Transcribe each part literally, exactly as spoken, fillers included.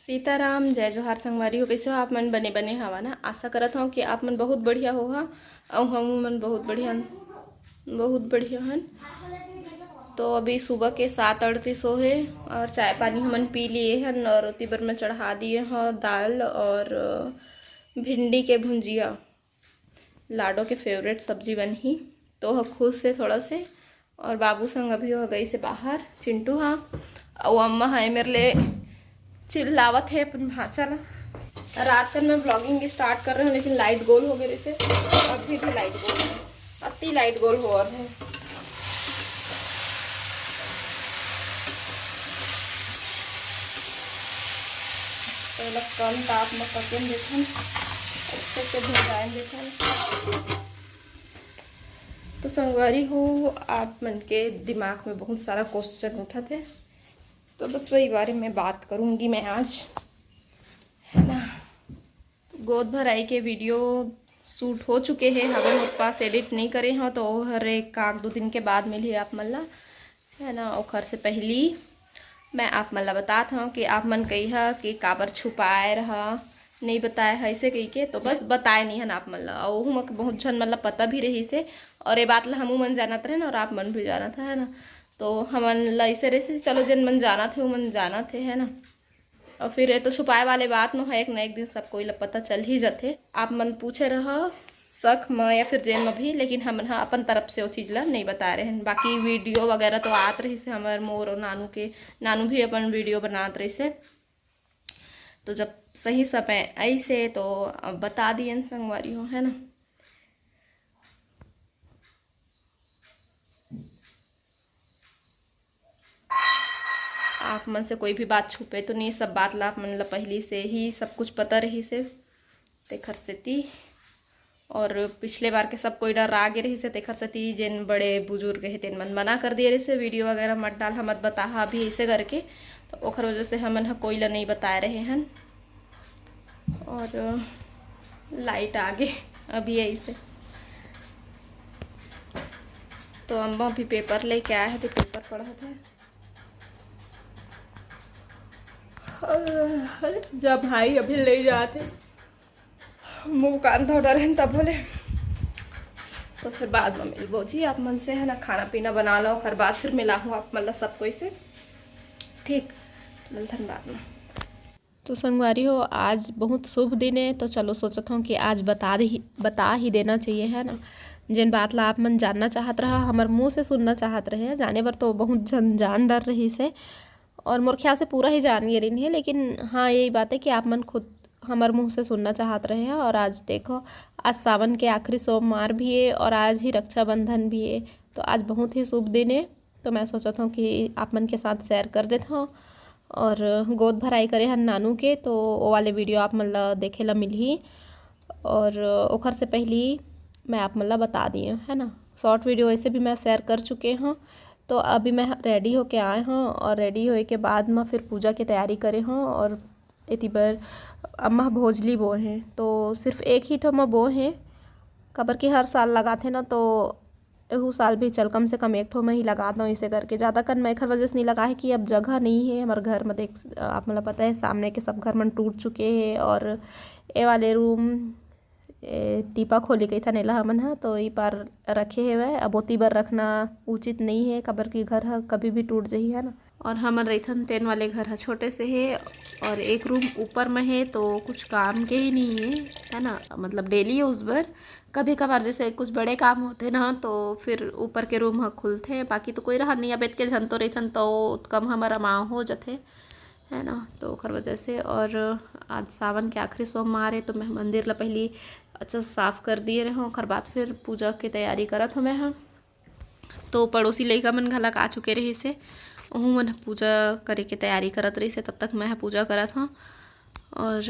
सीताराम, जय जोहार संगवारी हो। कइसे हो आप मन? बने बने हवा ना? आशा करत हव कि आप मन बहुत बढ़िया होहा, अउ हम मन बहुत बढ़िया, बहुत बढ़िया हन। तो अभी सुबह के सात अड़तीस हो हे और चाय पानी हमन पी लिए हन और ओती बर मैं चढ़ा दिए हव दाल और भिंडी के भुंजिया। लाडो के फेवरेट सब्जी बनही, तो ओह खुश से थोड़ा से। और बाबू संग अभी ओह गइसे बाहर, चिंटू हा। अउ अम्मा हा ए मेर ले चिल्लावत हे अपन भांचा ला। रात कन मैं ब्लॉगिंग स्टार्ट कर रहे हूँ, लेकिन लाइट गोल हो गए रहिसे, अभी भी लाइट गोल है, अति लाइट गोल हो रहे। तो एला कम ताप म पकेन देथन, अच्छे से भुंजाएन देथन। तो संगवारी हो, आप मन के दिमाग में बहुत सारा क्वेश्चन उठत हे, तो बस वही बारे में बात करूँगी मैं आज, है ना। गोद भराई के वीडियो शूट हो चुके हे, हवे मोर पास, एडिट नहीं करे हव, तो हर एक आध दो दिन के बाद मिलही आप मन ला, है ना। ओखर से पहली मैं आप मन ला बतात हव कि आप मन कहिहा कि काबर छुपाए रहा, नहीं बताए हा, ऐसे कहि के, तो बस बताए नहीं हन आप मन ला। और ओहू में बहुत झन मन ला पता भी रहिसे, और ये बात ला हमू मन जानत रहेन और आप मन भी जानत हे, है ना। तो हमन ला ऐसे रहिसे, चलो, जेन मन जानत हे, वो मन जानत हे, है ना। और फिर ये तो छुपाए वाले बात नो है, एक ना एक दिन सब कोई ला पता चल ही जाथे। आप मन पूछे रहा शक म या फिर जेन म भी, लेकिन हमन ह अपन तरफ से वो चीज ला नहीं बताए रहेन। बाकी वीडियो वगैरह तो आत रहिसे हमर, मोर और नानू के, नानू भी अपन वीडियो बनात रहिसे। तो जब सही समय आइसे तो अब बता दियन संगवारी हो, है ना। आप मन से कोई भी बात छुपे तो नहीं, सब बात ला आप मन ला पहली से ही सब कुछ पता रहिसे, तेखर सेती। और पिछले बार के सब कोई डरा गे रहिसे, तेखर सेती जेन बड़े बुजुर्ग हे तेन मन मना कर दिए रहिसे, वीडियो वगैरह मत डालहा, मत बताहा अभी ऐसे करके। तो ओखर वजह से हमन ह कोई ला नहीं बताए रहे हन। और लाइट आ गे अभी ऐसे। तो अम्मा भी पेपर लेके आए हे, तो पेपर पढ़त हे। अरे, जब भाई अभी ले जाते, मुंह कान धो डरे तब बोले, तो फिर बाद में मिलबो जी आप मन से, है ना। खाना पीना बना लो, ओखर बाद फिर मिलाहूँ आप मन ला सब कोई से, ठीक। मिलथन बाद में। तो संगवारी हो, आज बहुत शुभ दिन है, तो चलो सोचत हूँ कि आज बता दे, बता ही देना चाहिए, है ना। जेन बात ला आप मन जानना चाहत रहा, हमर मुंह से सुनना चाहत रहे, जाने बर तो बहुत झन जान डर रहिसे, और मोर ख्याल से पूरा ही जान गे रहिन हे, लेकिन हाँ, यही बात है कि आप मन खुद हमर मुंह से सुनना चाहत रहे हैं। और आज देखो, आज सावन के आखिरी सोमवार भी है और आज ही रक्षाबंधन भी है, तो आज बहुत ही शुभ दिन है। तो मैं सोचत हूँ कि आप मन के साथ शेयर कर देत हूँ। और गोद भराई करे हन नानू के, तो वो वाले वीडियो आप मन ला देखे ला मिलही। और ओखर से पहली मैं आप मन ला बता दिए, है ना, शॉर्ट वीडियो वैसे भी मैं शेयर कर चुके हूँ। तो अभी मैं रेडी होके आए हूँ और रेडी होए के बाद मैं फिर पूजा की तैयारी करे हूँ। और एती बर अम्मा भोजली बोए हैं, तो सिर्फ एक ही ठो मैं बोए हैं, काबर कि हर साल लगाथे ना, तो एहू साल भी चल कम से कम एक ठो मैं ही लगा दऊँ, इसे करके। ज़्यादा कन मैं एखर वजह से नहीं लगा है कि अब जगह नहीं है हमारे घर में। देख, आप मन ला पता है, सामने के सब घर मन टूट चुके हैं और ये वाले रूम, ए, टीपा खोली कहिथन एला हमन ह, तो ई पार रखे हेवय। अब ओती बर रखना उचित नहीं है, काबर कि घर ह कभी भी टूट जही, है ना। और हमन रहिथन तेन वाले घर ह छोटे से हे, और एक रूम ऊपर में हे, तो कुछ काम के ही नहीं है, है ना, मतलब डेली यूज बर। कभी कभार जैसे कुछ बड़े काम होते ना, तो फिर ऊपर के रूम ह खुलथे, बाकी तो कोई रहा नहीं। अब एतके झन तो रहिथन, तो कम हमर अमाव हो जथे, है ना, तो ओकर वजह से। और आज सावन के आखिरी सोमवार है, तो मैं मंदिर ला पहली अच्छा से साफ कर दिए रहूँ, ओकर बाद फिर पूजा के तैयारी करत हूँ मैं ह। तो पड़ोसी लइका मन घलक आ चुके रहिस हे, ओहू मन ह पूजा करे के तैयारी करत रहिस हे, तब तक मैं ह पूजा करत हूँ। और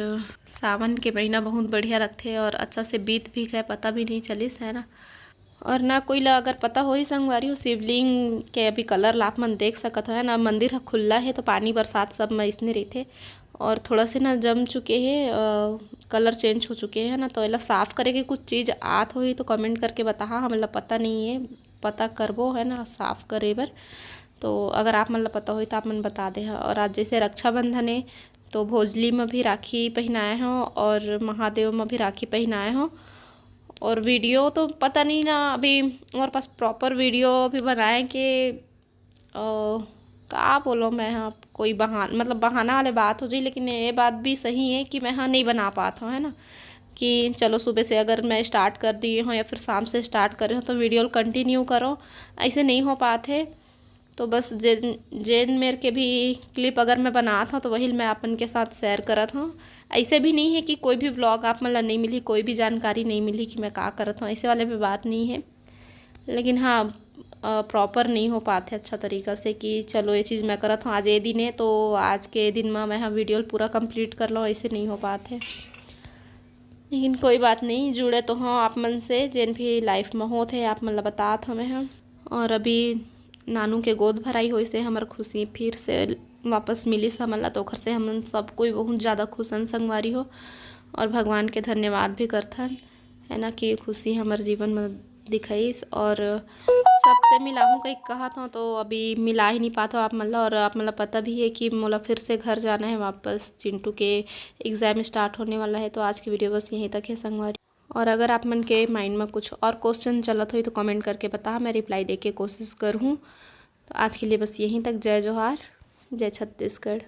सावन के महीना बहुत बढ़िया लगथे और अच्छा से बीत भी गए, पता भी नहीं चलिस, है ना। और ना कोई ला अगर पता होही संगवारी हो, शिवलिंग के अभी कलर ला आप मन देख सकत हो, है ना, मंदिर ह खुल्ला हे, तो पानी बरसात सब में अइसने रहिथे। और थोड़ा से ना जम चुके हे, अ, कलर चेंज हो चुके हे ना, तो एला साफ करे के कुछ चीज आत होही तो कमेंट करके बताहा, हमन ला पता नहीं है, पता करबो, है ना, साफ करे बर। तो अगर आप मन ला पता होही तो आप मन बता दे हा। और आज जैसे रक्षाबंधन है, तो भोजली में भी राखी पहनाए हों और महादेव में भी राखी पहनाए हों। और वीडियो तो पता नहीं ना, अभी हमारे पास प्रॉपर वीडियो भी बनाए के, अ, का बोलो मैं, हाँ, कोई बहाना, मतलब बहाना वाले बात हो जाए, लेकिन ये बात भी सही है कि मैं, हाँ, नहीं बना पात हूँ, है ना, कि चलो सुबह से अगर मैं स्टार्ट कर दी हूँ या फिर शाम से स्टार्ट कर रही हूँ तो वीडियो कंटिन्यू करो, ऐसे नहीं हो पाते। तो बस जेन जेन मेर के भी क्लिप अगर मैं बनात हूँ तो वही मैं अपन के साथ शेयर करत हूँ। ऐसे भी नहीं है कि कोई भी व्लॉग आप मन ला नहीं मिली, कोई भी जानकारी नहीं मिली कि मैं का करत हूँ, ऐसे वाले भी बात नहीं है। लेकिन हाँ, प्रॉपर नहीं हो पाते अच्छा तरीका से कि चलो ये चीज़ मैं करत हूँ आज ये दिन है तो आज के दिन में मैं हाँ वीडियो पूरा कंप्लीट कर लूँ, ऐसे नहीं हो पाते। लेकिन कोई बात नहीं, जुड़े तो हों आप मन से, जेन भी लाइफ में होत है आप मन ला बतात हमें हम। और अभी नानू के गोद भराई होइस हे, हमर खुशी फिर से वापस मिलिस हमन ला, तो ओखर से हमन सब कोई बहुत ज़्यादा खुश हन संगवारी हो। और भगवान के धन्यवाद भी करथन, है ना, कि खुशी हमर जीवन में दिखाइस। और सबसे मिलाहूँ कहीं कहत हूँ तो अभी मिला ही नहीं पात हूँ आप मन ला। और आप मन ला पता भी है कि मोला फिर से घर जाना है वापस, चिंटू के एग्ज़ाम स्टार्ट होने वाला है। तो आज की वीडियो बस यहीं तक है संगवारी। और अगर आप मन के माइंड में कुछ और क्वेश्चन चलत होई तो कमेंट करके बता, मैं रिप्लाई दे के कोशिश करहूँ। तो आज के लिए बस यहीं तक। जय जोहार, जय छत्तीसगढ़।